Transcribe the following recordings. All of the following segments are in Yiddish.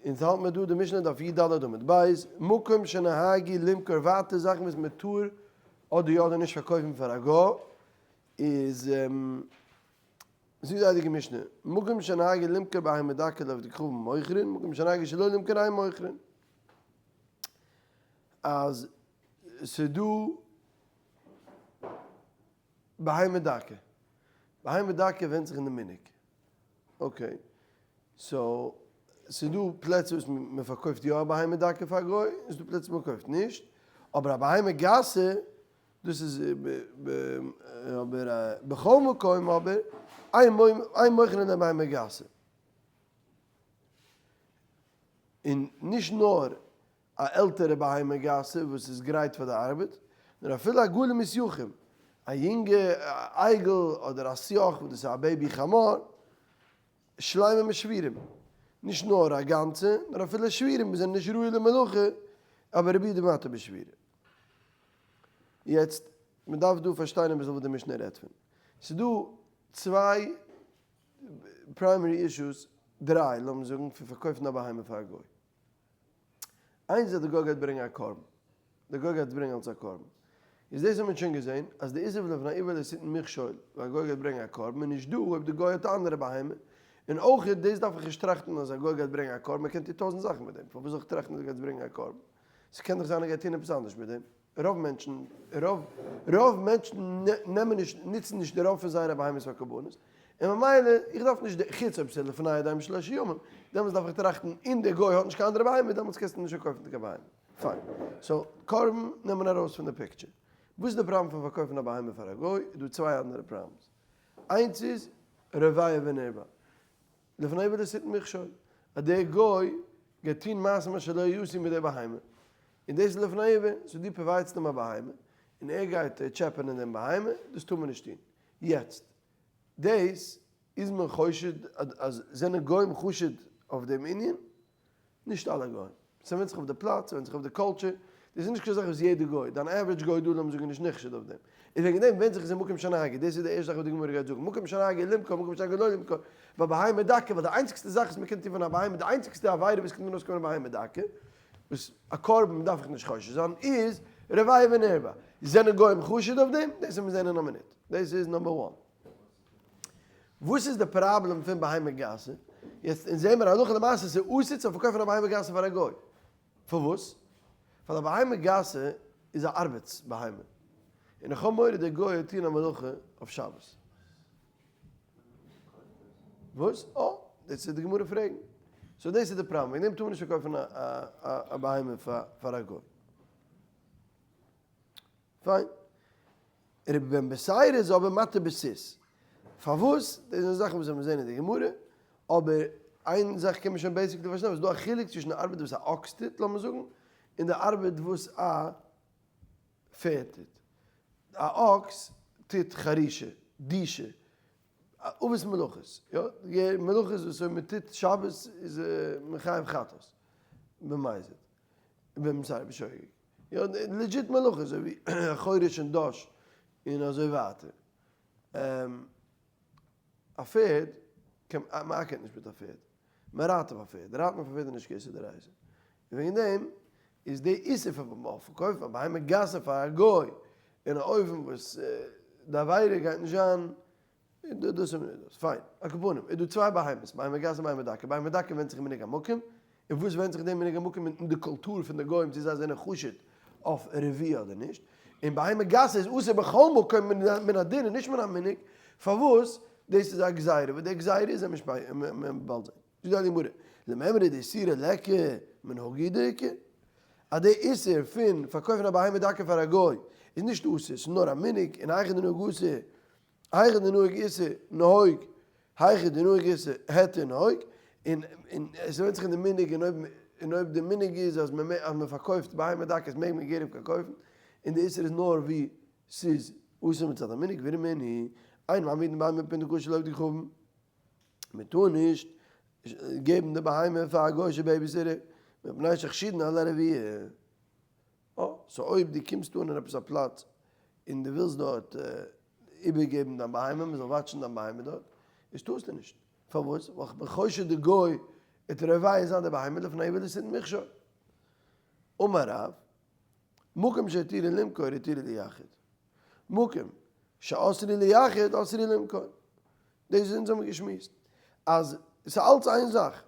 אונז האלט מיר דא די משנה דף י ד עמוד ב', מקום שנהגו למכור ווייטער זאכן וואס מען טאר אדער יא אדער נישט פארקויפן פאר א גוי, איז זאגט די הייליגע משנה, מקום שנהגו למכור בהמה דקה לעובדי כוכבים מוכרין, מקום שנהגו שלא למכור אין מוכרין. אז ס'דא בהמה דקה, בהמה דקה ווענדט זיך אין די מנהג, okay, so ס'איז דא פלעצער וואס מען פארקויפט יא א בהמה דקה פאר א גוי, און ס'איז דא פלעצער וואס מען קויפט נישט, אבער א בהמה גסה, דאס איז אבער בכל מקום אבער, אין מוכרין לבהמה גסה. און נישט נאר א עלטערע בהמה גסה וואס איז גרייט פאר די ארבעט, נאר אפילו עגלים וסיוכין, א יונגע אייגל אדער א סיוך וואס דאס איז א baby חמור, שלימים ושבורים, נישט נאר א גאנצע, נאר אפילו שבירים וואס זענען נישט ראוי למלאכה, אבער רבי יהודה מתיר בשבירה. יעצט, מען דארף דא פארשטיין אביסל וואס די משנה רעדט פון. ס'איז דא צוויי primary issues, דריי לאמיר זאגן, פון פארקויפן א בהמה פאר א גוי. איינס איז אז די גוי גייט ברענגען א קרבן, די גוי גייט עס ברענגען אלס א קרבן, איז דאס האט מען שוין געזען אז די איסור פון לפני עור לא תתן מכשול, ווייל א גוי גייט ברענגען א קרבן איז נישט דא אויב די גוי האט א אנדערע בהמה, און אויך דאס דארף איך נישט טראכטן אז א גוי גייט ברענגען א קרבן, ער קען טון טויזנט זאכן מיט דעם, פארוואס זאל איך טראכטן אז ער גייט ברענגען א קרבן? ס'קען דאך זיין ער גייט טון עפעס אנדערש מיט דעם. רוב מענטשן, רוב, רוב מענטשן נעמען נישט, נוצן נישט די רוב פון זייערע בהמות פאר קרבנות, און ממילא, איך דארף נישט די, חוץ אויב ס'איז לפני ידיים שלושה ימים, דעמאלטס דארף איך טראכטן, און דער גוי האט נישט קיין אנדערע בהמה, דעמאלטס קענסטו נישט פארקויפן קיין בהמה. פיין. so, קרבן נעמט מען ארויס פון די picture. וואס איז די פראבלעם פון פארקויפן א בהמה פאר א גוי? איז דא צוויי אנדערע problems. איינס איז, רביה ונרבע. לפני עור לא תתן מכשול, אז דער גוי גייט טון מעשים אשר לא יעשו מיט דער בהמה, און דאס איז לפני עור, so דו provide סט אים א בהמה, און ער גייט טשעפענען דעם בהמה, דאס טאר מען נישט טון. יעצט, דאס איז מען חושד אז זענען גוים חשוד אויף דעם ענין? נישט אלע גוים. ס'ווענדט זיך אויף די פלאץ, ס'ווענדט זיך אויף די culture. דאס איז נישט קיין זאך וואס יעדע גוי, דיין average גוי דא לאמיר זאגן איז נישט נחשד אויף דעם. און וועגן דעם ווענדט זיך עס אין מקום שנהגו. דאס איז די ערשטע זאך וואס די גמרא גייט זאגן. מקום שנהגו למכור, מקום שנהגו לא למכור. ביי בהמה דקה, ווייל די איינציגסטע זאך וואס מ'קען טון פון א בהמה, די איינציגסטע עבירה וואס קען ארויסקומען פון א בהמה דקה, וואס א קרבן דארף איך נישט חושש זיין, איז רביה ונרבע. זענען גוים חשוד אויף דעם? דאס וועלן מיר זען אין א מינוט. דאס איז number one. וואס איז די פראבלעם פון בהמה גסה? יעצט אונז זעהן מיר הלכה למעשה ס'איז אסור צו פארקויפן א בהמה גסה פאר א גוי. פארוואס? ווייל א בהמה גסה איז א ארבעטס בהמה. און איך האב מורא דער גוי וועט טון א מלאכה אויף שבת. וואס? אה, דאס איז די גמרא פרעגן. so דאס איז די פראבלעם, וועגן דעם טאר מען נישט פארקויפן א בהמה פאר א גוי. פיין. רבי בן בתירא איז אבער מתיר בסוס. פארוואס? דאס זענען זאכן וואס מיר זעהן אין די גמרא, אבער איין זאך קען מען שוין basically פארשטיין, ס'איז דא א חילוק צווישן די ארבעט וואס א אקס טוט, לאמיר זאגן, און די ארבעט וואס א פערד טוט. א אקס טוט חרישה, דישה, אבות מלאכות, יא, די מלאכות וואס אויב מען טוט שבת איז מען חייב חטאת, במזיד, במסייע בשוגג. יא, legit מלאכה, אזוי ווי חורש און דש און אזוי ווייטער. א פערד קען, מען אקערט נישט מיט א פערד, מען רייט אויף א פערד, רייטן אויף א פערד איז נישט קיין איסור דאורייתא. און וועגן דעם איז די איסור פון פארקויפן א בהמה גסה פאר א גוי אין א אופן וואס די עבירה גייט נישט זיין דאס און דאס. פיין. על כל פנים, איז דא צוויי בהמות, בהמה גסה און בהמה דקה. בהמה דקה ווענדט זיך אין מנהג המקום, און וואס ווענדט זיך די מנהג המקום אין די קולטור פון די גוים צו זיי זענען חשוד אויף רבייה אדער נישט. און בהמה גסה איז אסור בכל מקום מן הדין און נישט מן המנהג. פארוואס? דאס איז א גזירה, וואס די גזירה איז וועט מען באלד זען. זאגט די גמרא, למימרא דאיסורא ליכא מנהגא דאיכא, אז די איסור פון פארקויפן א בהמה דקה פאר א גוי איז נישט אסור, ס'איז נאר א מנהג, און היכא דנהוג אסור, היכא דנהוג איסור נהוג, היכא דנהוג איסור היתר נהוג, און און עס ווענדט זיך אין די מנהג און אויב און אויב די מנהג איז אז מען אז מען פארקויפט בהמה דקות מעג מען געהעריג פארקויפן, און די איסור איז נאר ווי ס'איז אסור מצד המנהג, ורמינהי, אין מעמידין בהמה פונדקאות של עובדי כוכבים, מען טאר נישט געבן די בהמה פאר א גוי'שע babysitter, מפני שחשודין על הרבייה. אה, so אויב דו קומסט אן אין עפעס א פלאץ און דו ווילסט דארט איבערגעבן דיין בהמה, מען זאל watch ן דיין בהמה דארט, איז טארסטו נישט. פארוואס? ווייל כ'בין חושד די גוי. וועט רובה זיין די בהמה לפני עור לא תתן מכשול. אמר רב, מקום שהתירו למכור התירו לייחד. מקום שאסרו לייחד אסרו למכור. דאס איז אונז האבן געשמועסט אז ס'איז אלץ איין זאך.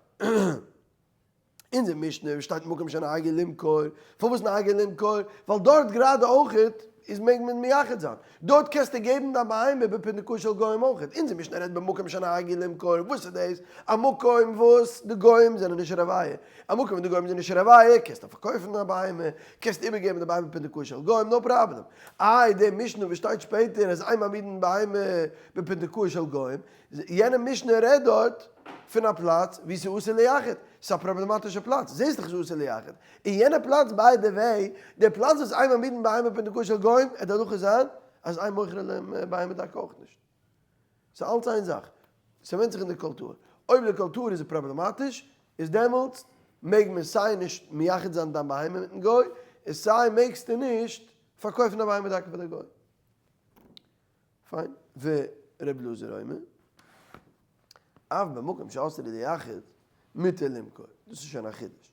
אונזער משנה וואס שטייט מקום שנהגו למכור, פארוואס נהגו למכור? ווייל דארט גראדע אויכעט איז מעג מען מייחד זיין, דארט קענסטו געבן דיין בהמה בפונדקאות של גוים אויכעט, אונזער משנה רעדט במקום שנהגו למכור, וואס איז דאס? א מקום וואס די גוים זענען נישט רובה, א מקום וואס די גוים זענען נישט רובה קענסטו פארקויפן דיין בהמה, קענסט איבערגעבן די בהמה בפונדקאות של גוים no problem, איי די משנה וואס שטייט שפעטער אז אין מעמידין בהמה בפונדקאות של גוים, יענע משנה רעדט דארט פון א פלאץ ווי ס'איז אסור לייחד, ס'איז א פראבלעמאטישע פלאץ, זעסט דאך ס'איז אסור לייחד, אין יענע פלאץ by the way, די פלאץ וואס אין מעמידין בהמה בפונדקאות של גוים, עט די הלכה זיין אז אין מוכרין להם בהמה דקה אויך נישט. ס'איז אלץ איין זאך, ס'ווענדט זיך אין די קולטור, אויב די קולטור איז פראבלעמאטיש, איז דעמאלטס מעג מען סיי נישט מייחד זיין דיין בהמה מיטן גוי, און סיי מעגסטו נישט פארקויפן דיין בהמה דקה פאר די גוי. פיין, ור' אלעזר אומר, אף במקום שאסרו לייחד מותר למכור, דאס איז שוין א חידוש,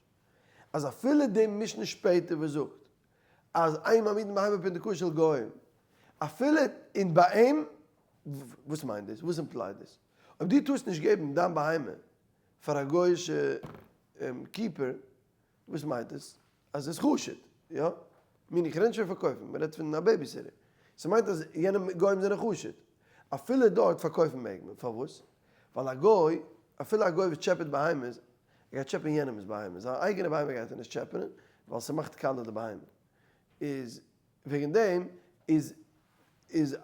אז אפילו די משנה שפעטער וואס זאגט אז אין מעמידין בהמה בפונדקאות של גוים, אפילו אין ביי אים, וואס מיינט דאס? וואס imply ט דאס? אויב דו טארסט נישט געבן דיין בהמה פאר א גוי'אישע keeper, וואס מיינט עס? אז עס איז חשוד, יא? מיני איך רעד נישט פון פארקויפן, מען רעדט פון א babysitter. ס'מיינט אז יענע גוים זענען חשוד. אפילו דארט פארקויפן מעג מען. פארוואס? ווייל א גוי, אפילו א גוי וואס טשעפעט בהמות, ער גייט טשעפען יענעמ'ס בהמה, זיין אייגענע בהמה גייט ער נישט טשעפענען, ווייל ס'מאכט קאלע די בהמה. איז וועגן דעם איז איז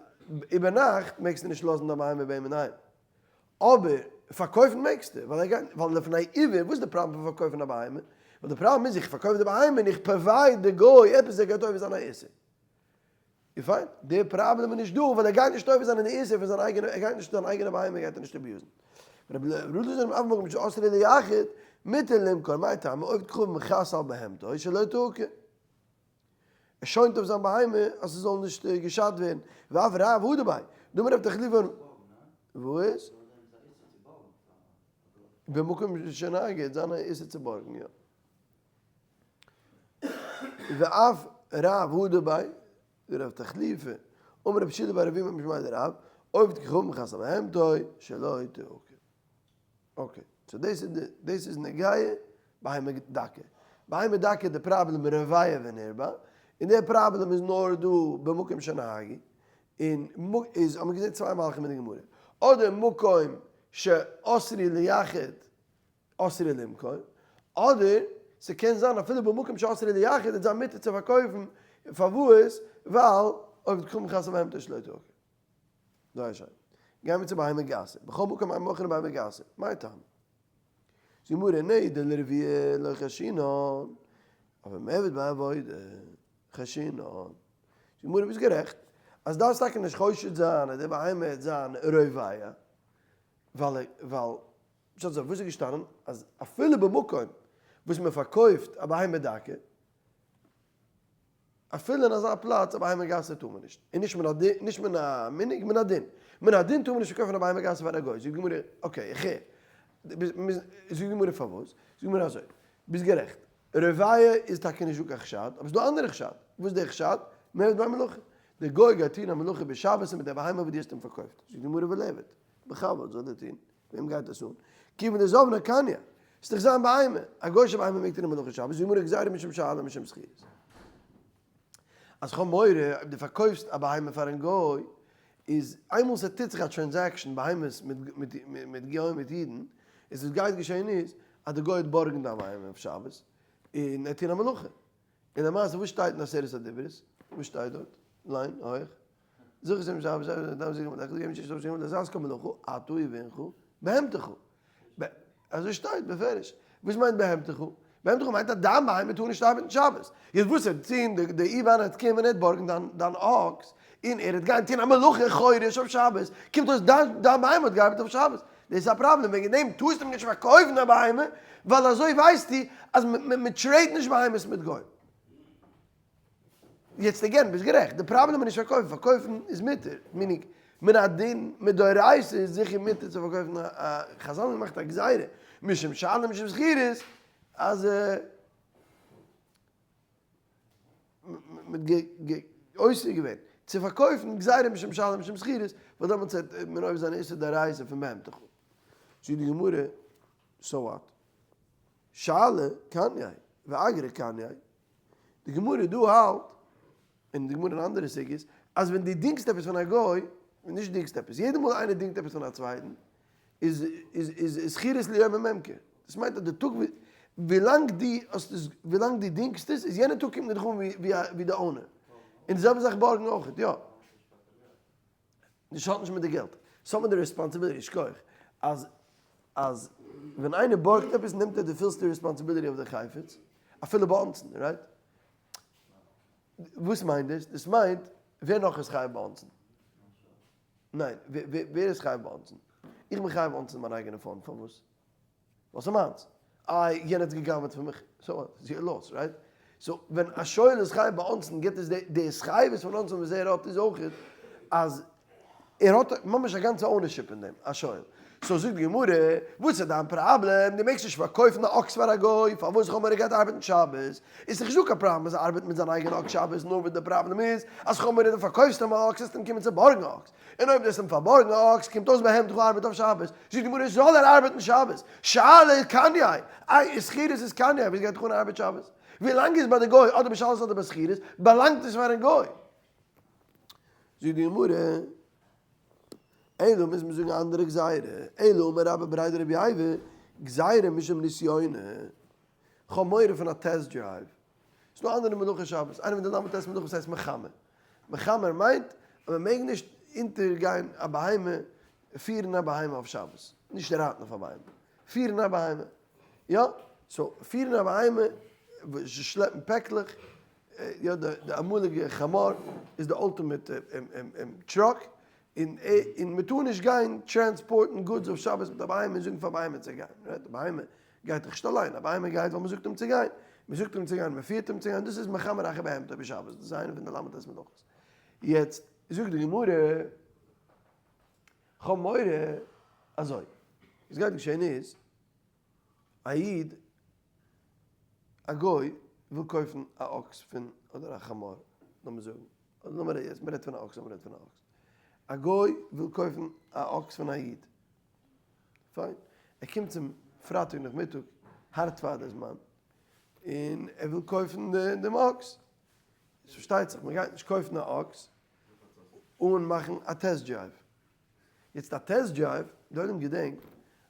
איבערנאכט מעגסטו נישט לאזן דיין בהמה ביי אים אינדערהיים. אבער פארקויפן מעגסטו, ווייל ער גייט, ווייל לפני עיוור, וואס איז די פראבלעם פון פארקויפן א בהמה? ווייל די פראבלעם איז איך פארקויף די בהמה און איך provide די גוי עפעס ער גייט עובר זיין א איסור. און פיין, די פראבלעם איז נישט דא ווייל ער גייט נישט עובר זיין אין די איסור פון זיין אייגענע, ער גייט נישט זיין אייגענע בהמה גייט ער נישט abuse ן. רבי אלעזר אף במקום שאסרו לייחד, מותר למכור, מאי טעמא, עובד כוכבים חס על בהמתו שלא תעקר. ער שוינט אויף זיין בהמה אז ס'זאל נישט געשאדט ווערן, ואף רב הודה ביה, דאמר רב תחליפא, וואס? במקום שנהגו זיין א איסור צו בארגן, יא. ואף רב הודה ביה, דרב תחליפא, אמר רב שילא בר אבימי משמיה דרב, עובד כוכבים חס על בהמתו שלא תעקר. okay, so דאס איז די, דאס איז נוגע בהמה דקה. בהמה דקה איז די פראבלעם רביה ונרבע, און די פראבלעם איז נאר דא במקום שנהגו, און איז האט מען געזען צוויי מהלכים אין די גמרא, אדער מקום שאסרו לייחד אסרו למכור, אדער ס'קען זיין אפילו במקום שאסרו לייחד וועט זיין מותר צו פארקויפן, פארוואס? ווייל עובד כוכבים חס על בהמתו שלא תעקר. זייער שיין. גייען מיר צו בהמה גסה. בכל מקום אין מוכרין בהמה גסה. מאי טעמא? זאגט גמרא, נדר לרביעה לא חיישינן, אבער מעבד בעבודה חיישינן. זאגט גמרא, ביסט גערעכט, אז דארפסט טאקע נישט חושד זיין אז די בהמה וועט זיין רובע, ווייל ווייל פשט אזוי, וואס איז געשטאנען? אז אפילו במקום וואס מען פארקויפט א בהמה דקה, אפילו אין אזא פלאץ א בהמה גסה טאר מען נישט, און נישט מן הדין, נישט מן המנהג, מן הדין. מן הדין טאר מען נישט פארקויפן א בהמה גסה פאר א גוי. זאגט די גמרא, okay, איך הער. זאגט די גמרא פארוואס? זאגט די גמרא אזוי, ביסט גערעכט, רביה איז טאקע נישט דא קיין חשד, אבער ס'איז דא אנדערע חשד. וואס איז דער חשד? מעבד במלאכה. דער גוי גייט טון א מלאכה בשבת מיט דער בהמה וואס דו האסט אים פארקויפט. זאגט די גמרא וליעבד, בכבוד זאל ער טון. וועם גייט עס אן? כיוון דזבנה קניא, ס'איז דאך זיין בהמה, א גוי'שע בהמה מעג טון א מלאכה שבת, זאגט די גמרא גזירה משום שאלה משום שכירות. אז כ'האב מורא אויב דו פארקויפסט א בהמה פארן גוי, איז איינמאל ס'טוט זיך א transaction בהמות מיט גוים מיט אידן, איז וואס גייט געשען איז, אז די גוי וועט בארגן דיין בהמה אויף שבת, און ער וועט טון א מלאכה. און למעשה וואס שטייט אין עשרת הדיברות? וואס שטייט דארט? ליין הויך. זכר שם שבת שבת דם זיך מלאכת יום שיש שם לזז כל מלאכה אתה ובנך בהמתך. אזוי שטייט בפירוש. וואס מיינט בהמתך? בהמתך מיינט אז דיין בהמה טאר נישט ארבעטן שבת. יעצט וואס ער טוהן, די איוואן וועט קומען ער וועט בארגן דיין דיין אקס, און ער וועט גיין טוהן א מלאכה חורש אויף שבת, קומט אויס דיין דיין בהמה האט געארבעט אויף שבת. דאס איז א פראבלעם, וועגן דעם טארסטו אים נישט פארקויפן א בהמה, ווייל אזוי ווייסטו אז מען trade ט נישט בהמות מיט גוים. יעצט again, ביסט גערעכט, די פראבלעם איז נישט פארקויפן, פארקויפן איז מותר, meaning מן הדין מדאורייתא איז זיכער מותר צו פארקויפן א, חזל האבן געמאכט א גזירה. משום שאלה משום שכירות, אז מ'האט אוסר געווען צו פארקויפן גזירה משום שאלה משום שכירות, ווייל דעמאלטס וועט מען עובר זיין איסור דאורייתא פון בהמתך. זאגט די גמרא, so what? שאלה קנייה ואגרא קנייה, די גמרא דא האלט, און די גמרא אין אנדערע סוגיות, אז ווען דו דינגסט עפעס פון א גוי, נישט דינגסט עפעס, יעדע מאל איינער דינגט עפעס פון א צווייטן, איז איז שכירות ליום הממכר, דאס מיינט אז די טאג ווילאנג דו האסט עס, ווילאנג דו דינגסט עס, איז יענע טאג קומט מען דיך אן ווי די owner. און די זעלבע זאך בארגן אויך, יא. דאס האט נישט מיט די געלט, ס'האט מיט די responsibility, שכוח, אז אז ווען איינער בארגט עפעס נעמט ער די פולסטע responsibility אויף די חפץ, אפילו באונסן, right? וואס מיינט דאס? דאס מיינט ווער נאך איז חייב באונסן? ניין, ווער איז חייב באונסן? איך בין חייב באונסן מיין אייגענע phone, פארוואס? ווייל ס'איז מיינס. איי, יענער האט גע'גנב'עט פון מיך, so what? ס'איז your loss, right? So ווען א שואל איז חייב באונסן גיבט עס די התחייבות פון אונסן וואס ער האט איז אויך אז ער האט ממש א גאנצע ownership אין דעם, א שואל. So זאגט די גמרא, וואס איז דיין פראבלעם? דו מעגסט נישט פארקויפן א אקס פאר א גוי, פארוואס כ'האב מורא גייט ארבעטן שבת? איז דאך נישט דא קיין פראבלעם אז ער ארבעט מיט זיין אייגענע אקס שבת, נאר וואס די פראבלעם איז אז כ'האב מורא דו פארקויפסט אים א אקס וועסטו אים קומען צו בארגן א אקס, און אויב דו האסט אים פארבארגן א אקס קומט אויס בהמתך ארבעט אויף שבת, זאגט די גמרא זאל ער ארבעטן שבת, שאלה קנייה, איי שכירות איז קנייה, וואס גייט דיך אן ארבעט שבת? ווילאנג איז ביי די גוי אדער בשאלות אדער בשכירות באלאנגט עס פארן גוי. זאגט די גמרא, אלא מוז מען זאגן א אנדערע גזירה, אלא אמר רבה בריה דרב ייבא, גזירה משום נסיונא, כ'האב מורא פון א test drive, ס'דא אנדערע מלאכות שבת, איינע פון די ל"ט מלאכות הייסט מחמר, מחמר מיינט אז מען מעג נישט אונטערגיין א בהמה, פירן א בהמה אויף שבת, נישט רייטן אויף א בהמה, פירן א בהמה, יא, so פירן א בהמה, שלעפן פעקלעך, יא די אמאליגע חמור איז די ultimate truck, און און מען טאר נישט גיין טרענספארטן goods אויף שבת מיט א בהמה און זאגן פאר בהמה צו גיין, right? די בהמה גייט דאך נישט אליין, א בהמה גייט ווייל מען זאגט אים צו גיין, מען זאגט אים צו גיין, מען פירט אים צו גיין, דאס איז מחמר אחר בהמתו בשבת, דאס איז איינע פון די ל"ט מלאכות. יעצט זאגט די גמרא, כ'האב מורא אזוי, וואס גייט געשען איז, א איד, א גוי, וויל קויפן א אקס פון, אדער א חמור, לאמיר זאגן, אדער לאמיר יעצט, מען רעדט פון א אקס, לאמיר רעדן פון א אקס. א גוי וויל קויפן א אקס פון א איד. פיין. ער קומט צום פרייטאג נאכמיטאג, הארט פאר די זמן, און ער וויל קויפן דעם אקס. עס פארשטייט זיך, מען גייט נישט קויפן א אקס אן מאכן א test drive. יעצט א test drive, די עולם געדענקט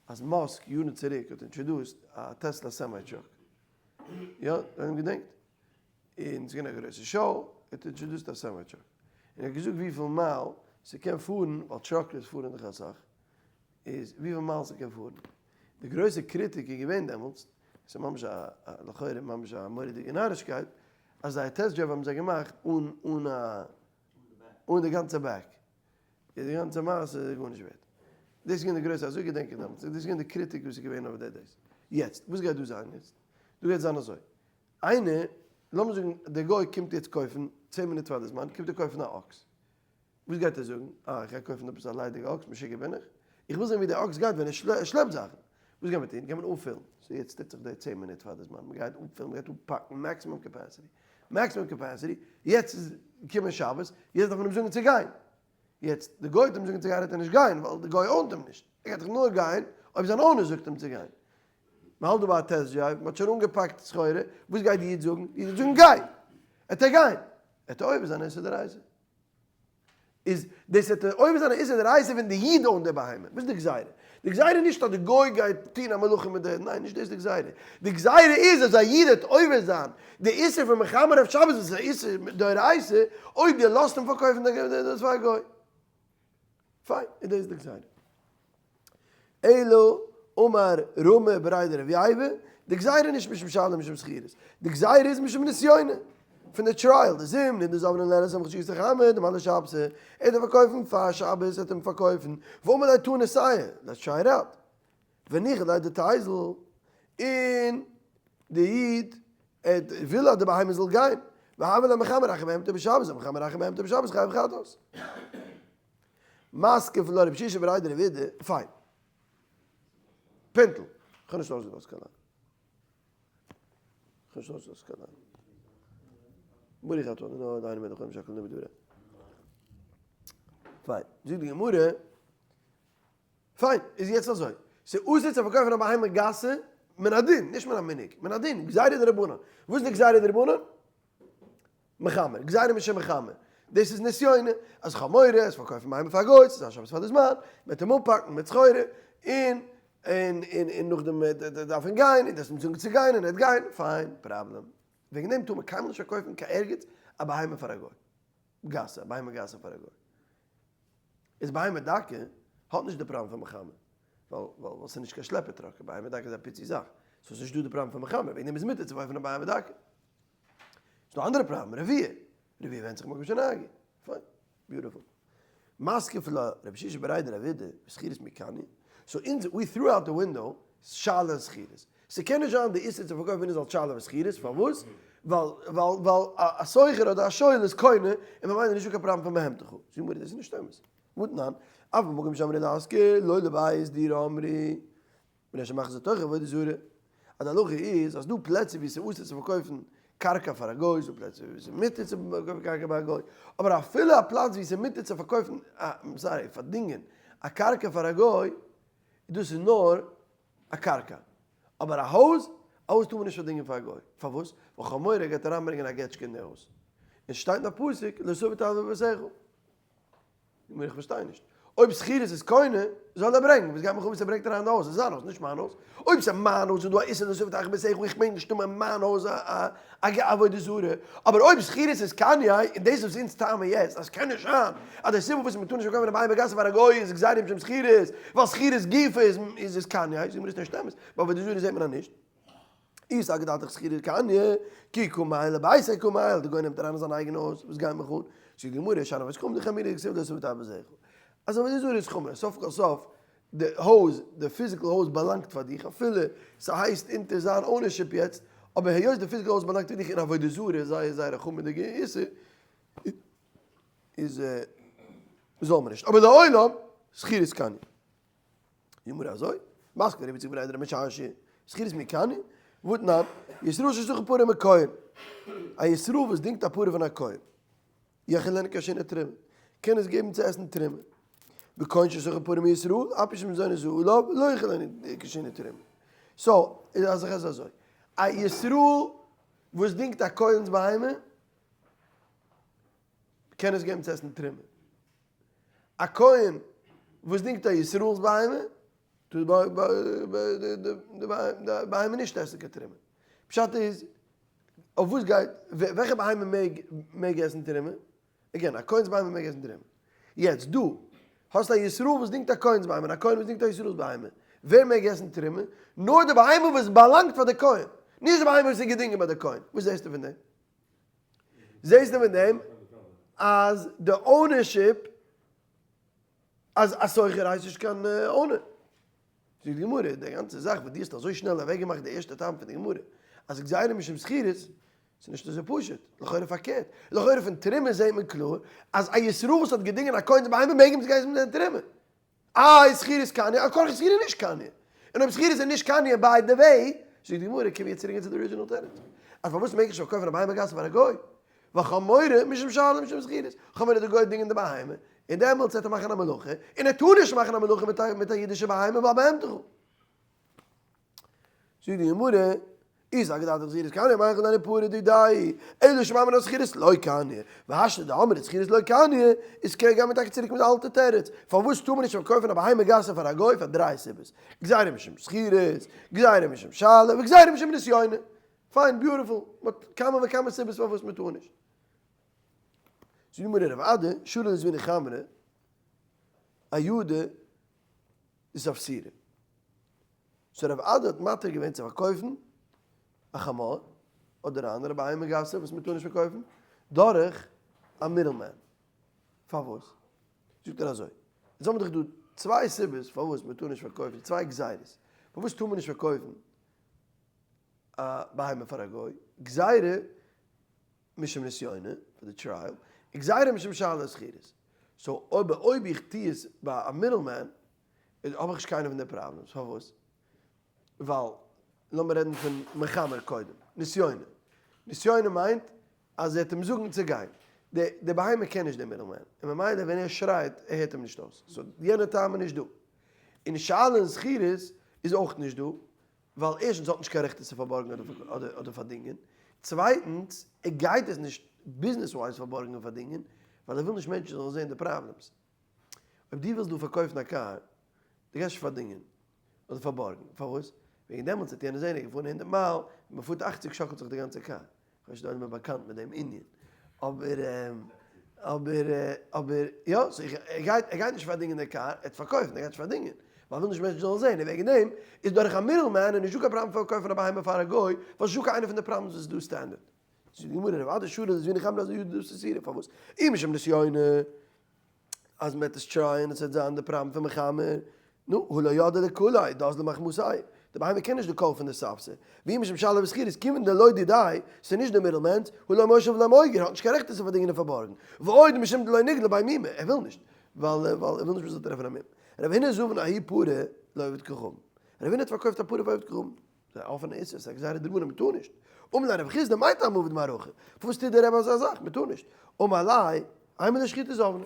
אז מאסק יארן צוריק האט introduced א טעסלא semi truck, יא? די עולם געדענקט? און ס'איז געווען א גרויסע show, ער האט introduced א semi truck, און ער האט געזאגט וויפיל מייל ס'קען פארן, ווייל truckers פארן דאך אסאך, איז וויפיל מייל ס'קען פארן. די גרויסע קריטיק איז געווען דעמאלטס, ס'איז ממש א לכאורה ממש א מורא'דיגע נארישקייט, אז זייער test drive האבן זיי געמאכט אן אן א אן די גאנצע back. איז די גאנצע מעשה איז גארנישט ווערט. דאס איז געווען די גרויסע, אזוי געדענק איך דעמאלטס, דאס איז געווען די קריטיק וואס איז געווען אויף די דאס. יעצט, וואס גייט דא זיין יעצט? דא גייט זיין אזוי, איינער, לאמיר זאגן דער גוי קומט יעצט קויפן, צען מינוט פאר די זמן, קומט ער קויפן א אקס. וואס גייט ער זאגן? אה, איך גיי קויפן עפעס א ליידיגע אקס, משוגע בין איך? איך וויל זען ווי דער אקס גייט ווען ער שלעפט זאכן. וואס גייט מען טון? גייט מען אנפילן. so יעצט טוט זיך די צען מינוט פאר די זמן, מען גייט אנפילן, מען גייט אנפאקן maximum capacity. Maximum capacity, יעצט איז געקומען שבת, יעצט דארף מען אים זאגן צו גיין. יעצט, די גוי האט אים זאגן צו גיין וועט ער נישט גיין, ווייל די גוי own ט אים נישט. ער גייט דאך נאר גיין אויב זיין owner זאגט אים צו גיין. מען האלט דא ביי א test drive, מען האט שוין אנגעפאקט סחורה, וואס גייט די איד זאגן? די איד וועט זאגן גיי! וועט ער גיין. וועט ער עובר זיין איסור דאורייתא. איז דאס וועט ער עובר זיין א איסור דאורייתא ווען די איד own ט די בהמה. וואס איז די גזירה? די גזירה איז נישט אז די גוי גייט טון א מלאכה מיט די, ניין נישט דאס איז די גזירה. די גזירה איז אז א איד וועט עובר זיין די איסור פון מחמר אויף שבת וואס איז א איסור דאורייתא אויב די לאזט אים פארקויפן דאס פאר א גוי. פיין, איז דאס די גזירה. אלא אמר רמי בריה דרב ייבא, די גזירה איז נישט משום שאלה משום שכירות, די גזירה איז משום נסיונה, פון די trial, דזימנין דזבנין לערנען סמך שיסט חמד דמעלי שבתא, ער דארף פארקויפן פאר שבת וועט אים פארקויפן, ואמר ליה תא נסייע, let's try it out, וניחא ליה דתיזיל, און די איד ער וויל אז די בהמה זאל גיין, והוה ליה מחמר אחר בהמתו בשבת, ומחמר אחר בהמתו בשבת חייב חטאת. מתקיף לה רב שישא בריה דרב אידי, פיין. פינטל. כ'האב נישט אויסגעלאזט קיין לאנג. כ'האב נישט אויסגעלאזט קיין לאנג. ברוך אתה אדוני אלהינו מלך העולם שהכל נהיה בדברו. פיין, זאגט די גמרא, פיין, איז יעצט אזוי, ס'איז אסור צו פארקויפן א בהמה גסה מן הדין, נישט מן המנהג, מן הדין, גזירה דרבנן. וואס איז די גזירה דרבנן? מחמר, גזירה משום מחמר, דאס איז נסיון, אז איך האב מורא עס פארקויפן בהמה פאר א גוי, ס'איז א שבת פאר די זמן, מ'וועט אים אפפאקן מיט סחורה, און און און און נאכדעם דארף מען גיין, און דאס אים זאגן צו גיין און ער וועט גיין, פיין, פראבלעם. וועגן דעם טאר מען קיינמאל נישט פארקויפן קיין ערגעץ א בהמה פאר א גוי. גסה, א בהמה גסה פאר א גוי. איז בהמה דקה האט נישט די פראבלעם פון מחמר, ווייל ווייל ס'איז נישט קיין שלעפער טראק, א בהמה דקה איז א פיצי זאך, סאו ס'איז נישט דא די פראבלעם פון מחמר, וועגן דעם איז מותר צו פארקויפן א בהמה דקה. ס'דא אנדערע פראבלעם, רביע. רביע ווענדט זיך מקום שנהגו. פיין. ביוטיפול. מתקיף לה רב שישא בריה דרב אידי בשכירות מי קניא. סאו אונז, we threw out the window, שאלה שכירות. ס'קען נישט זיין די איסור צו פארקויפן אונז אלס שאלה ושכירות, פארוואס? ווייל ווייל ווייל א שוכר אדער א שואל איז קונה, און ממילא איז נישטא קיין פראבלעם פון בהמתך. זאגט די גמרא דאס איז נישט אמת. והתנן, אף במקום שאמרו להשכיר, לא לבית דירה אמרו. מפני שמכניס לתוכה עבודה זרה. אז די הלכה איז אז דא פלעצער ווי ס'איז אסור צו פארקויפן קרקע פאר א גוי, ס'דא פלעצער ווי ס'איז מותר צו פארקויפן קרקע ביי א גוי, אבער אפילו א פלאץ ווי ס'איז מותר צו פארקויפן, sorry, פארדינגען א קרקע פאר א גוי, דאס איז נאר א קרקע, אבער א הויז, א הויז טאר מען נישט פארדינגען פאר א גוי, פארוואס? ווייל כ'האב מורא ער גייט אריינברענגען א געטשקע אין די הויז, און ס'שטייט אין א פסוק לא תביא תועבה בביתך. נו, איך פארשטיי נישט. אויב שכירות איז קונה, זאל ער ברענגען. וואס גייט מיך אן וואס ער ברענגט אריין אין די הויז? עס איז זיין הויז, נישט מיין הויז. אויב ס'איז מיין הויז איז דא א איסור לא תביא תועבה בביתך, איך מיין נישט אין מיין הויז א עבודה זרה. אבער אויב שכירות איז קניה, און דאס וואס אונז טענה'ן יעצט, אז ס'קען נישט זיין אז די סיבה וואס מ'טאר נישט פארקויפן א בהמה גסה פאר א גוי איז גזירה משום שכירות, ווייל שכירות גופא איז קניה, זאגן מיר עס איז נישט אמת. ביי עבודה זרה זעט מען אז נישט. אי סלקא דעתך שכירות קניא, כי קא מעייל לביתיה קא מעייל, די גוי נעמט אריין אין זיין אייגענע הויז, וואס גייט מיך אן? זאגט די גמרא, שאני עבודת כוכבים דחמירא דכתיב לא תביא תועבה בביתך. אז עבודה זרה איז חמור, סוף כל סוף די הויז, די physical הויז באלאנגט פאר דיך, אפילו ס'הייסט אונטער זיין ownership יעצט, אבער היות די physical הויז באלאנגט פאר דיך און עבודה זרה איז זייער זייער א חמור'דיגע איסור, איז זאל מען נישט. אבער לעולם, שכירות קניא. גמרא אזוי, מתקיף לה רב יצחק בריה דרב משרשיא, שכירות מי קניא, והתנן, ישראל ששכר פרה מכהן, א ישראל וואס דינגט א פרה פון א כהן, יאכילנה כשנה תרומה, קען עס געבן צו עסן תרומה, וכהן ששכר פרה מישראל, אף על פי שמזונות עליו, לא יאכילנה כשנה תרומה. so, איז אז אזוי, א ישראל וואס דינגט א כהן'ס בהמה, קען עס געבן צו עסן תרומה. א כהן וואס דינגט א ישראל'ס בהמה, טאר די בהמה נישט עסן קיין תרומה. פשט איז, אויף וואס גייט, וועלכע בהמה מעג מעג עסן תרומה? again, א כהן'ס בהמה מעג עסן תרומה. יעצט דא, האסט א ישראל וואס דינגט א כהן'ס בהמה, און א כהן וואס דינגט א ישראל'ס בהמה. ווער מעג עסן תרומה? נאר די בהמה וואס באלאנגט פאר די כהן, נישט די בהמה וואס איז געדינגען ביי די כהן. וואס זעסטו פון דעם? זעסטו פון דעם אז די ownership אז א שוכר הייסט נישט קיין owner. זאגט די גמרא, די גאנצע זאך וואס דו האסט אזוי שנעל אוועקגעמאכט די ערשטע טעם פון די גמרא אז גזירה משום שכירות, ס'איז נישט אזוי פשוט, לכאורה פארקערט, לכאורה פון תרומה זעט מען קלאר אז א ישראל וואס האט געדינגען א כהן'ס בהמה מעג אים צו גיין מיט תרומה. איי שכירות קניא, על כרחך שכירות איז נישט קניא, און אויב שכירות איז נישט קניא by the way, זאגט די גמרא קום מיר צוריק צו די original תירוץ, אז פארוואס מעג איך נישט פארקויפן א בהמה גסה פאר א גוי, ווייל כ'האב מורא משום שאלה משום שכירות, כ'האב מורא די גוי וועט דינגען די בהמה, און דעמאלטס וועט ער מאכן א מלאכה, און ער טאר נישט מאכן א מלאכה מיט א אידישע בהמה ווייל בהמתך. זאגט די גמרא, אי סלקא דעתך שכירות קניא מאי יאכילנה פרה דידיה, אלא שמע מינה שכירות לא קניא, והשתא דאמרת שכירות לא קניא, איז קען גיין מען טאקע צוריק מיט די אלטע תירוץ, פארוואס טאר מען נישט פארקויפן א בהמה גסה פאר א גוי פאר דריי סיבות, גזירה משום שכירות, גזירה משום שאלה, וגזירה משום נסיונה. פיין, beautiful, מ'האט כמה וכמה סיבות פארוואס מען טאר נישט. זאגט די גמרא רב אדא, שרא לזבינא חמרא, איידא דספסירא. so רב אדא האט מתיר געווען צו פארקויפן א חמור אדער א אנדערע בהמה גסה וואס מען טאר נישט פארקויפן דורך א middleman. פארוואס? זאגט ער אזוי, יעצט האבן מיר דאך דא צוויי סיבות פארוואס מען טאר נישט פארקויפן, צוויי גזירות פארוואס טאר מען נישט פארקויפן א בהמה פאר א גוי, גזירה משום נסיונה, פאר די trial, גזירה משום שאלה ושכירות. so אויב אויב איך טוה עס ביי א middleman, האב איך נישט קיינע פון די problems, פארוואס? ווייל לאמיר רעדן פון מחמר קודם, נסיונו. נסיונו מיינט אז ער וועט אים זאגן צו גיין. די די בהמה קען נישט דעם middleman, און ממילא ווען ער שרייט, ער הערט אים נישט אויס. so יענע טעם איז נישט דא. און שאלה און שכירות איז אויך נישט דא, ווייל ערשטנס האט נישט קיין רעכט עס צו פארבארגן אדער אדער פארדינגען, צווייטנס ער גייט עס נישט business wise פארבארגן און פארדינגען, ווייל ער וויל נישט מענטשן זאלן זען די problems. אויב דו ווילסט דא פארקויפן א קאר, דו גייסט נישט פארדינגען אדער פארבארגן, פארוואס? וועגן דעמאלטס וועט יענער זען ער איז געפארן הונדערט מייל, און מען פארט אכציג שאקלט זיך די גאנצע קאר. כ'ווייס נישט אויב איז מען באקאנט מיט דעם ענין, אבער אבער אבער יא, so איך ער גייט ער גייט נישט פארדינגען די קאר, ער וועט פארקויפן, ער גייט נישט פארדינגען, ווייל ער וויל נישט מענטשן זאלן זען, און וועגן דעם איז דורך א middleman איז נישטא קיין פראבלעם פארקויפן א בהמה פאר א גוי, ווייל ס'נישטא קיין איינע פון די problems וואס איז דא standard. זאגט די גמרא, רב אדא שרי לזביני חמרא אזוי ידא דאס איז פארוואס? אי משום נסיונא. אז מ'וועט עס try ען און ס'וועט זיין די פראבלעם פון מחמר, נו, הא לא ידע לקוליה, דאזלא מחמתיה. די בהמה קען נישט די קול פון די ספסר. ואי משום שאלה ושכירות, כיוון דלא דידיה, ס'איז נישט די middleman's, הא לא מושב ולא מוגר, האט נישט קיין רעכט עס צו פארדינגען און פארבארגן. ועוד משום דלא ניגלי ביה מומא, ער וויל נישט, ווייל ווייל ער וויל נישט מ'זאל טרעפן א מום. רב הונא זבין ההיא פרה לעובד כוכבים. רב הונא האט פארקויפט א פרה פאר עובד כוכבים. ס'איז א אפענע איסור, ס'איז א גזירה דרבנן, מ'טאר נישט. אמר ליה רב חסדא מאי טעמא עביד מר הכי? פארוואס טוט דער רבי אזא זאך? מ'טאר נישט. אמר ליה, אימא לשחיטה זבנה.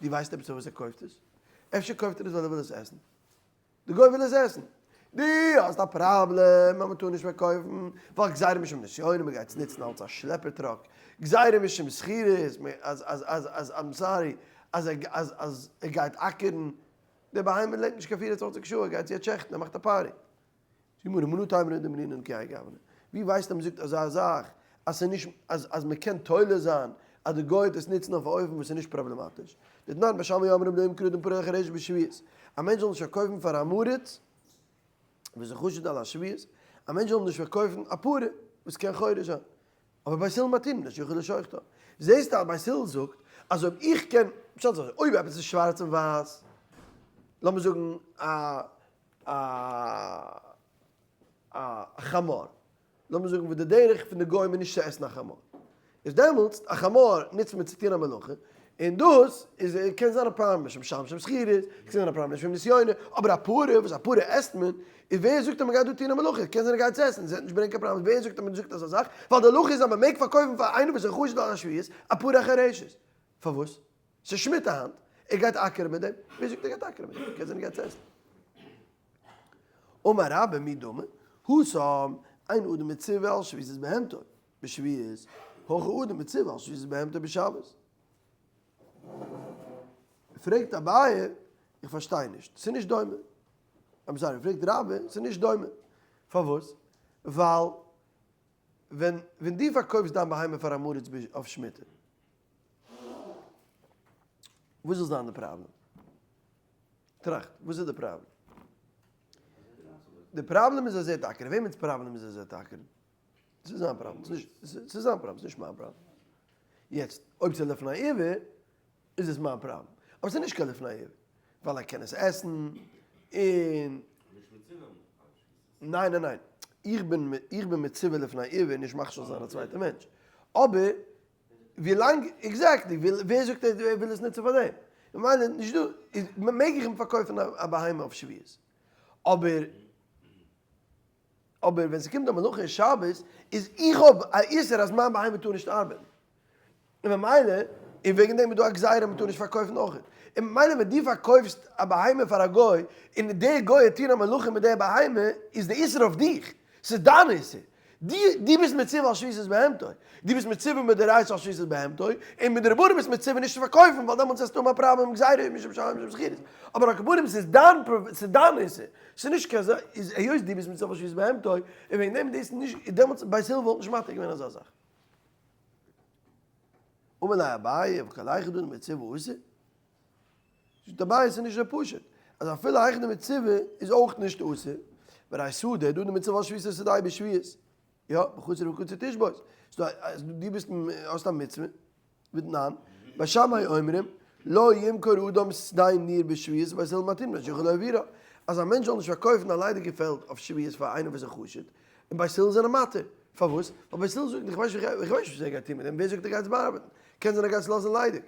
דו ווייסט עפעס פארוואס ער קויפט עס? אפשר קויפט ער עס ווייל ער וויל עס עסן. די גוי וויל עס עסן. דו האסט א פראבלעם אז מ'טאר נישט פארקויפן ווייל גזירה משום נסיון מ'גייט עס נוצן אלס א שלעפער truck, גזירה משום שכירות, אז אז אז אז I'm sorry אז אז אז ער גייט אקערן דער בהמה לעבט נישט קיין 24 שעה, ער גייט יעצט שעכטן, ער מאכט א party. זאגט די גמרא, מנא תימרא דאמרינן כהאי גוונא? ווי ווייסט אז מען זאגט אזא זאך אז ס'איז נישט אז אז מען קען תולה זיין אז די גוי וועט עס נוצן אויף א אופן וואס איז נישט פראבלעמאטיש? דתנן בית שמאי אומרים לא ימכור אדם פרה החרשת בשביעית, א מענטש זאל נישט פארקויפן פאר עם הארץ וואס איז חשוד על השביעית, א מענטש זאל נישט פארקויפן א פרה וואס קען חורש זיין. אבער בית הלל מתירין מפני שיכול לשוחטה. זעסטו אז בית הלל זאגט אז אויב איך קען, פשט איז אזוי, אויב עפעס איז שווארץ און ווייס, לאמיר זאגן א א א חמור, לאמיר זאגן וואס די דרך פון די גוים איז נישט צו עסן א חמור, איז דעמאלטס א חמור נוצט מען צו טון א מלאכה, און דאס איז קען זיין א פראבלעם משום משמשים שכירות, קען זיין א פראבלעם משום נסיונות, אבער א פרה וואס א פרה עסט מען, איז ווער זאגט אז מען גייט דא טון א מלאכה, קען זיין ער גייט עס עסן, עס וועט נישט ברענגען קיין פראבלעם, ווער זאגט אז מען זאגט אזא זאך, ווייל די הלכה איז אז מען מעג פארקויפן פאר איינער וואס איז חשוד על השביעית א פרה החרשת, פארוואס? ס'איז שמיטה היינט, ער גייט אקערן מיט דעם, ווער זאגט ער גייט אקערן מיט דעם, קען זיין ער גייט עס עסן. אמר רבה מי דמי, התם, אין אדם מצווה על שביתת בהמתו בשביעית, הכא אדם מצווה על שביתת בהמתו בשבת. פרעגט אביי, איך פארשטיי נישט, ס'איז נישט דומה. I'm sorry, פרעגט רבה, ס'איז נישט דומה. פארוואס? ווייל ווען ווען דו פארקויפסט דיין בהמה פאר עם הארץ אויף שמיטה, וואס זאל זיין די פראבלעם? טראכט, וואס איז די פראבלעם? די פראבלעם איז אז ער האט אקערן. וועמענס פראבלעם איז אז ער האט אקערן? ס'איז זיין פראבלעם, ס'איז זיין פראבלעם, ס'איז נישט מיין פראבלעם. יעצט, אויב ס'איז לפני עיוור, איז עס מיין פראבלעם. אבער ס'איז נישט קיין לפני עיוור, ווייל ער קען עס עסן, און. ניין ניין ניין, איך בין איך בין מצווה לפני עיוור נישט מכשיל זיין א צווייטע מענטש. אבער ווילאנג, exactly, ווער זאגט ער וויל עס נוצן פאר דעם? ממילא נישט דא, מעג איך אים פארקויפן א בהמה אויף שביעית. אבער. אבער ווען ס'קומט א מלאכה אין שבת, איז איך האב א איסור אז מיין בהמה טאר נישט ארבעטן. און ממילא, און וועגן דעם איז דא א גזירה מ'טאר נישט פארקויפן אויך. און ממילא ווען דו פארקויפסט א בהמה פאר א גוי, און דער גוי וועט טון א מלאכה מיט דער בהמה, איז די איסור אויף דיך. ס'איז דיין איסור. דו דו ביסט מצווה על שביתת בהמתו. דו ביסט מצווה מדאורייתא על שביתת בהמתו, און מדרבנן ביסט מצווה נישט צו פארקויפן, ווייל דעמאלטס וועסטו האבן א פראבלעם גזירה משום שאין משום שכירות. אבער על כל פנים ס'איז דיין ס'איז דיין איסור. ס'איז נישט קיין זאך, איז היות דו ביסט מצווה על שביתת בהמתו, און וועגן דעם דאס נישט, דעמאלטס בית הלל וואלט נישט מתיר געווען אזא זאך. אמר ליה אביי, וכל היכא דמצווה אסור? זאגט אביי ס'איז נישט אזוי פשוט, אז אפילו היכא דמצווה איז אויך נישט אסור, והרי שדה דא דמצווה על שביתת שדהו בשביעית, יא, בחצר וקציר תשבות, ס'דא אז דו ביסט האסט א מצוה, ותנן, בית שמאי אומרים, לא ימכור אדם שדה ניר בשביעית ובית הלל מתירין מפני שיכול להעבירה, אז א מענטש זאל נישט פארקויפן א ליידיגע פעלד אויף שביעית פאר איינער וואס איז חשוד, און בית הלל זענען מתיר, פארוואס? ווייל בית הלל זאגט איך ווייס נישט וואס ער גייט טון מיט דעם, ווער זאגט ער גייט עס באארבעטן? קען זיין ער גייט עס לאזן ליידיג.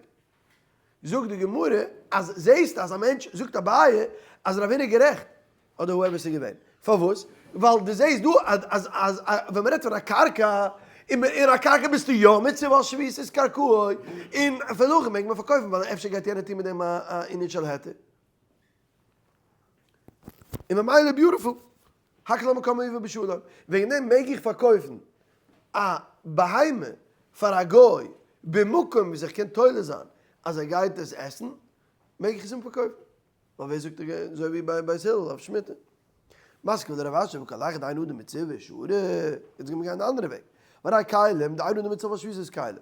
זאגט די גמרא אז זעהסט אז א מענטש זאגט אביי אז רב הונא איז גערעכט, אדער whoever ס'איז געווען. פארוואס? ווייל דו זעסט דא אז אז אז ווען מ'רעדט פון א קרקע, און אין א קרקע ביסטו יא מצווה ווייל שביעית איז קרקעו, און פלחים מעג מען פארקויפן ווייל אפשר גייט יענער טון מיט דעם א ענין של היתר. און ממילא beautiful. הכל המקום יבא בשלום. וועגן דעם מעג איך פארקויפן א בהמה פאר א גוי במקום וואס איך קען תולה זיין אז ער גייט עס עסן, מעג איך עס אים פארקויפן. ווייל ווער זאגט ער אזוי ווי ביי בית הלל אויף שמיטה. מתקיף לה רב אשי וכל היכא דאין אדם מצווה שרי, יעצט גיימיר גיין די אנדערע וועג. והרי כלים, דאין אדם מצווה על שביתת כלים.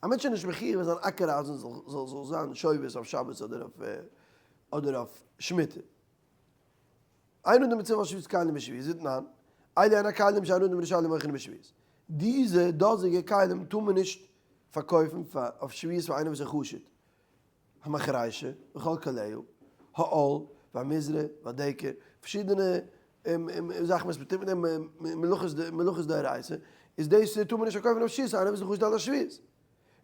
א מענטש איז נישט מחיוב ווען זיין אקער אייזן זאל זאל זיין שובת אויף שבת אדער אויף אדער אויף שמיטה. אין אדם מצווה על שביתת כלים בשביעית, ותנן, אלו הן הכלים שאין אדם רשאי למוכרן בשביעית. דיזע דאזיגע כלים טאר מען נישט פארקויפן פאר אויף שביעית פאר איינער וואס איז חשוד. המחרישה, וכל כליה, העול, והמזרה, והדקר, פארשידענע זאכן וואס מ'טוט מיט דעם מלאכות דאורייתא, איז דאס טאר מען נישט פארקויפן אויף שביעית איינער וואס איז חשוד על השביעית.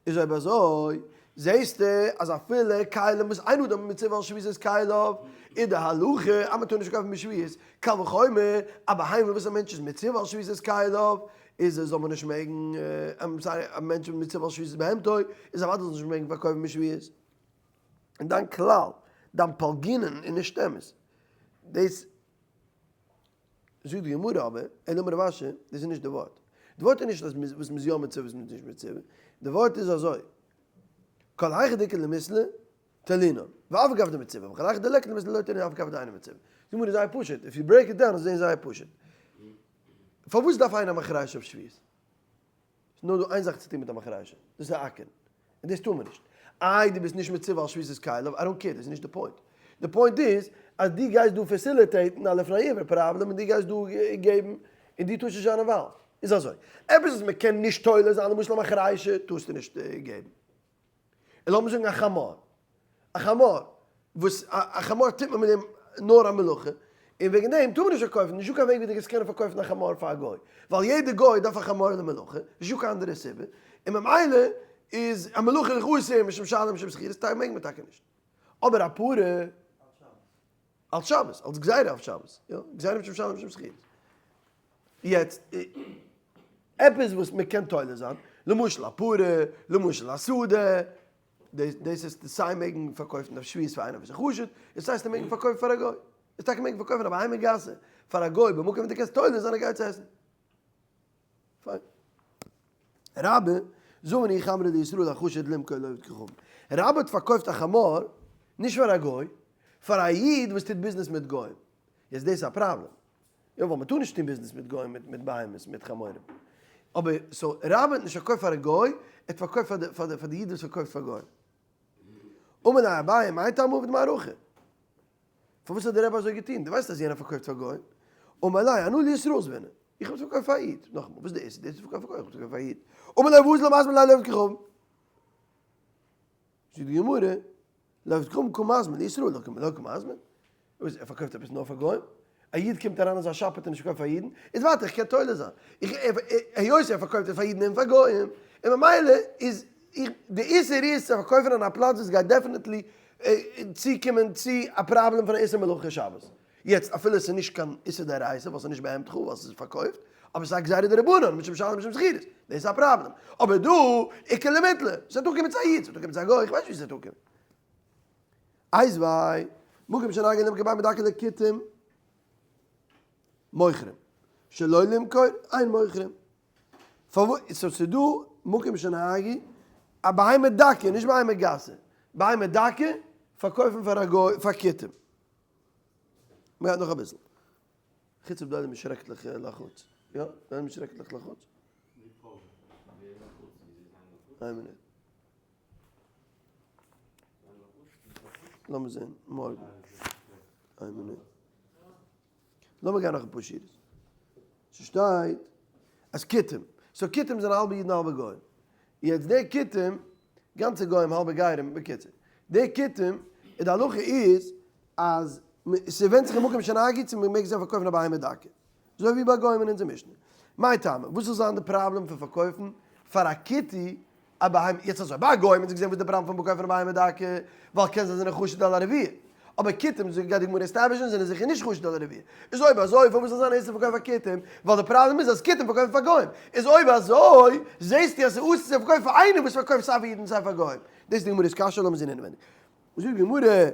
איז אויב אזוי זעסטו אז אפילו כלים וואס אין אדם מצווה על שביתת כליו, איז די הלכה אז מ'טאר נישט פארקויפן בשביעית, קל וחומר א בהמה וואס א מענטש איז מצווה על שביתת כליו, איז זאל מען נישט מעגן, I'm sorry, א מענטש איז מצווה על שביתת בהמתו, איז אוודאי זאל נישט מעגן פארקויפן בשביעית. און דיין כלל, דיין פלגינן איז נישט אמת. דאס זאגט די גמרא אבער, אלא אמר רב אשי, דאס איז נישט די ווארט. די ווארט איז נישט אז וואס מ'איז יא מצווה וואס מ'איז נישט מצווה. די ווארט איז אזוי, כל היכא דאיכא למיתלא תלינן, ואף על גב דמצווה, וכל היכא דליכא למיתלא לא תלינן אף על גב דאינו מצווה. די גמרא איז זייער פשוט, if you break it down איז עס זייער פשוט. פארוואס דארף איינער א מחרישה אויף שביעית? ס'איז נאר דא איין זאך צו טון מיט א מחרישה, דאס איז א אקערן, און דאס טאר מען נישט. איי דו ביסט נישט מצווה על שביתת כליו, I don't care, דאס איז נישט די point. די point איז אז דו גייסט דא facilitate ן א לפני עיוור פראבלעם און דו גייסט דא געבן און דו טארסט נישט זיין involved. איז אזוי, עפעס וואס מען קען נישט תולה זיין, למשל א מחרישה, טארסטו נישט געבן. און לאמיר זאגן א חמור, א חמור, וואס א חמור טוט מען מיט דעם נאר א מלאכה, און וועגן דעם טאר מען נישט פארקויפן, נישטא קיין וועג ווי דו גייסט קענען פארקויפן א חמור פאר א גוי, ווייל יעדע גוי דארף א חמור למלאכה, נישטא קיין אנדערע סיבה, און ממילא איז א מלאכה איז אסור משום שאלה משום שכירות, טאקע מעג מען טאקע נישט. אבער א פרה. אלס שבת, אלס גזירה אויף שבת, יא, גזירה משום שאלה משום שכירות. יעצט, עפעס וואס מען קען תולה זיין, למשל א פרה, למשל א שדה, דאס דאס איז סיי מעגן פארקויפן אויף שביעית פאר איינער וואס איז חשוד, און סיי סתם מעגן פארקויפן פאר א גוי. איז טאקע מעגן פארקויפן א בהמה גסה פאר א גוי במקום וואו דו קענסט תולה זיין ער גייט עס עסן. פיין. רבה, זבין ההוא חמרא לישראל החשוד למכור לעובד כוכבים. רבה האט פארקויפט א חמור, נישט פאר א גוי, פאר א איד וואס טוט ביזנעס מיט גוים. יעצט דאס איז א פראבלעם. יא ווייל מ'טאר נישט טון ביזנעס מיט גוים מיט בהמות מיט חמורים. אבער so רבה האט נישט פארקויפט פאר א גוי, ער האט פארקויפט פאר די פאר די פאר די איד וואס פארקויפט פאר גוים. אמר ליה אביי מאי טעמא עביד מר הכי? פארוואס האט דער רבי אזוי געטון? דו ווייסט אז יענער פארקויפט פאר גוים. אמר ליה אנא לישראל זבינא. איך האב עס פארקויפט פאר א איד. נאכאמאל, וואס איז די איסור? דאס איז פארקויפט פאר גוים, איך האב עס פארקויפט פאר א איד. אמר ליה ואזיל מזבין ליה לעובד כוכבים. זאגט די גמרא, לעובד כוכבים קא מזבין, לישראל לא קא מזבין. וואס, ער פארקויפט עפעס נאר פאר גוים? א איד קומט אריין אין זיין shop האט ער נישט פארקויפט פאר אידן? איז ווייטער איך קען תולה זיין. איך, היות ער פארקויפט עס פאר אידן און פאר גוים, און ממילא איז איך, די איסור איז צו פארקויפן אין א פלאץ וואס גייט definitely צוקומען צו א פראבלעם פון א איסור מלאכה שבת. יעצט אפילו עס איז נישט קיין איסור דאורייתא ווייל עס איז נישט בהמתך ווייל עס איז פארקויפט, אבער עס איז א גזירה דרבנן משום שאלה משום שכירות, דאס איז א פראבלעם. אבער דא איכא למיתלא, עס וועט אנקומען צו א איד, עס וועט אנקומען צו א גוי, איך ווייס נישט ווי עס וועט אנקומען. איתיביה, מקום שנהגו למכור בהמה דקה לכותים מוכרים, שלא למכור אין מוכרים. פארוואס so ס'איז דא מקום שנהגו א בהמה דקה, נישט בהמה גסה, בהמה דקה פארקויפן פאר א גוי פאר כותים. מ'גייט נאך אביסל. חוץ אויב די עולם איז שרעקליך לחוץ. יא? די עולם איז שרעקליך לחוץ? איין מינוט. לאמיר זען מארגן. איין מינוט. לאמיר גיין נאך אפאר שורות. ס'שטייט אז כותים, so כותים זענען האלבע אידן האלבע גוים. יעצט די כותים, גאנצע גוים האלבע גרים, בקיצור. די כותים, די הלכה איז אז ס'ווענדט זיך אין מקום שנהגו צו מ'מעג זיי פארקויפן א בהמה דקה. אזוי ווי ביי גוים אין אונזער משנה. מאי טעמא, וואס זאל זיין די פראבלעם פון פארקויפן פאר א כותי א בהמה, יעצט אזוי, ביי גוים האט זיך געזען וואס די פראבלעם פון פארקויפן א בהמה דקה, ווייל קען זיין זענען חשוד על הרביעה. אבער כותים זאגט גייט די גמרא עסטעבלישן זענען זיכער נישט חשוד על הרביעה. איז אויב אזוי פארוואס זאל זיין איסור פארקויפן פאר כותים? ווייל די פראבלעם איז אז כותים פארקויפן פאר גוים. איז אויב אזוי זעסטו אז ס'איז אסור צו פארקויפן פאר איינעם וואס פארקויפט סיי פאר אידן סיי פאר גוים. דאס איז די גמרא'ס קשיא לאמיר זען אינעווייניג. זאגט די גמרא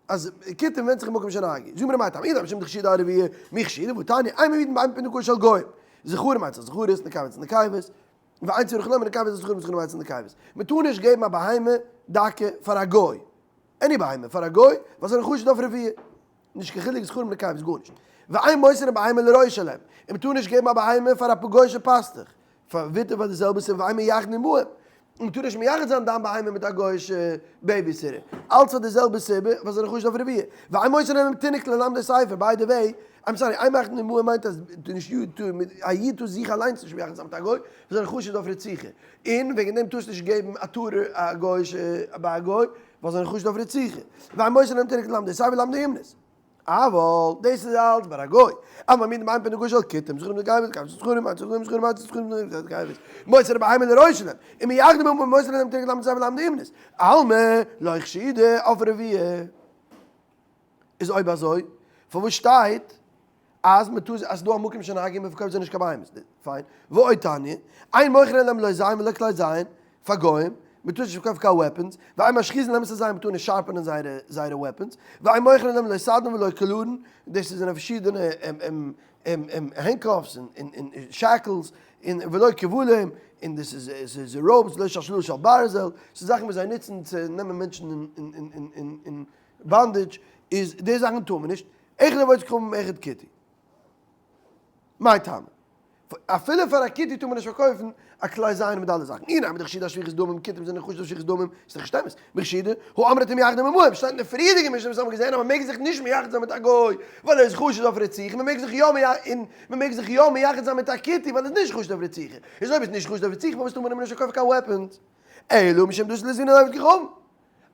אז כותים ווענדט זיך אין מקום שנהגו. זאגט די גמרא מאי טעמא אילימא משום דחשידי על רביעה מי חשידי והתניא אין מעמידין בהמה בפונדקאות של גוים. זכרים אצל זכרות נקבות אצל נקבות. ואין צריך לומר נקבות אצל זכרים זכרים אצל נקבות. מ'טאר נישט געבן א בהמה דקה פאר א גוי. any בהמה פאר א גוי ווייל זיי זענען חשוד אויף רביעה. נישט קיין חילוק זכרים נקבות גארנישט. ואין מוסרין בהמה לרועה שלהם. און מ'טאר נישט געבן א בהמה פאר א גוי'שע פאסטוך. פאר ווידער פאר די זעלבע סיבה ואין מייחדין עמהם. און מ'טאר נישט מייחד זיין דיין בהמה מיט א גוי'שע babysitter. אלץ פאר די זעלבע סיבה ווייל זיי זענען חשוד אויף רביעה. ואין מוסרין להם תינוק ללמדו ספר. by the way, I'm sorry, אין מייחדין עמהם מיינט אז א איד טאר זיך אליינס נישט מייחד זיין מיט א גוי, ווייל זיי זענען חשוד אויף רציחה. און וועגן דעם טארסטו נישט געבן א טאר א גוי'שע ביי א גוי, ווייל זיי זענען חשוד אויף רציחה. ואין מוסרין להם תינוק ללמדו ספר ללמדו אומנות. אבל, דאס איז אלץ ביי א גוי. אבל מעמידין בהמה בפונדקאות של כותים, זכרים נקבות, נקבות זכרים, אצל זכרים זכרים אצל זכרים נקבות. מוסרין בהמה לרועה שלהם. ומייחדין עמהם ומוסרין להם תינוק ללמדו ספר ללמדו אומנות. אלמא, לא חשידי אויף רביעה. איז אויב אזוי, פארוואס שטייט אז מען טאר אז ס'דא א מקום שנהגו און מען פארקויפט זיי נישט קיין בהמות? פיין. ועוד תניא, אין מוכרין להם לא זין ולא כלי זין, פאר גוים, מען טאר נישט פארקויפן קיין weapons, ואין משחיזין להם את הזין, מען טאר נישט שארפענען זייערע זייערע weapons, ואין מוכרין להם לא סדין ולא קלורין, דאס זענען פארשידענע handcuffs און shackles, און ולא כבולים, און דאס איז ropes, לא שלשלאות של ברזל, ס'איז זאכן וואס זיי נוצן צו נעמען מענטשן אין bondage, איז די זאכן טאר מען נישט, אחד עובד כוכבים אחד כותי. מאי טעמא? אפילו פאר א כותי טאר מען נישט פארקויפן א כלי זין מיט אלע זאכן. אי נמי דחשידי אשפיכות דמים, כותים זענען חשוד אויף שפיכות דמים, איז דאך נישט אמת. מי חשידי, הא אמרת מייחדין עמהם, שטייט אין די פריערדיגע משנה וואס האבן געזען אז מען מעג זיך נישט מייחד זיין מיט א גוי ווייל ער איז חשוד אויף רציחה, מען מעג זיך יא און מען מעג זיך יא מייחד זיין מיט א כותי ווייל ער איז נישט חשוד אויף רציחה. איז אויב איז נישט חשוד אויף רציחה פארוואס טאר מען אים נישט פארקויפן קיין weapons? אלא משום דאתי לזבוני לעובד כוכבים.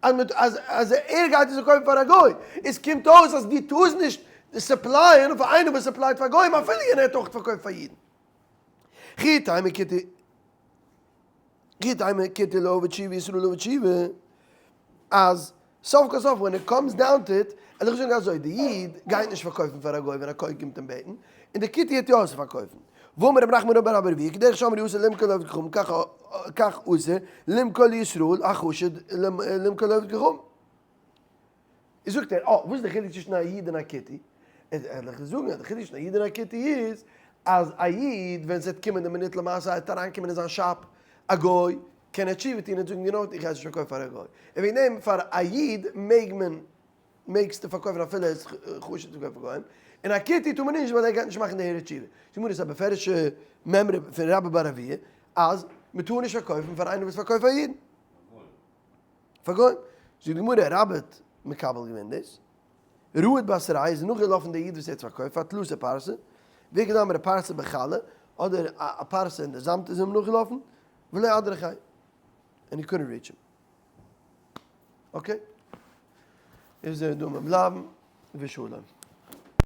אז מיט אז אז ער גייט עס פארקויפן פאר א גוי, איז קומט אויס אז דו טארסט נישט סופלייען פאר איינער וואס סופלייט פאר גוים אפילו יענער האט אויך פארקויפט פאר אידן. כי תימא כותי כי תימא כותי לא עביד תשובה ישראל עביד תשובה, אז סוף כל סוף when it comes down to it, וועל איך זאגן אזוי, די איד גייט נישט פארקויפן פאר א גוי ווען א גוי קומט אים בעטן, און די כותי העט יא עס פארקויפן. ואמר רב נחמן בר אבא רביעי כדרך שאמרו אסור למכור לעובד כוכבים כך כך אסור למכור לישראל החשוד למכור לעובד כוכבים. איז זאגט ער, אה, וואס איז די חילוק צווישן א איד און א כותי? וועל איך דיר זאגן אז די חילוק צווישן א איד און א כותי איז, אז א איד ווען ס'וועט קומען די מינוט למעשה ער וועט אריינקומען אין זיין shop א גוי, קען ער תשובה טון און זאגן you know what איך גיי עס נישט פארקויפן פאר א גוי. און וועגן דעם פאר א איד מעג מען מעגסטו פארקויפן אפילו עס איז חשוב צו פארקויפן פאר גוים, און א כותי טאר מען נישט ווייל ער גייט נישט מאכן די הרהור תשובה. די גמרא איז א בפירוש'ע מימרא פון רבה בר אבוה אז מען טאר נישט פארקויפן פאר איינער וואס פארקויפט פאר אידן. פאר גוים. זאגט די גמרא, רבה האט מקבל געווען דאס, רהוט בתריה איז נאכגעלאפן דער איד וואס ער האט פארקויפט פאר תלתא פרסי, ואיכא דאמרי פרסה בחלא, אדער א פרסה אין די זאמד איז אים נאכגעלאפן, ולא אדרכיה, and he couldn't reach him. Okay? איז דא מען בלייבן ושלום.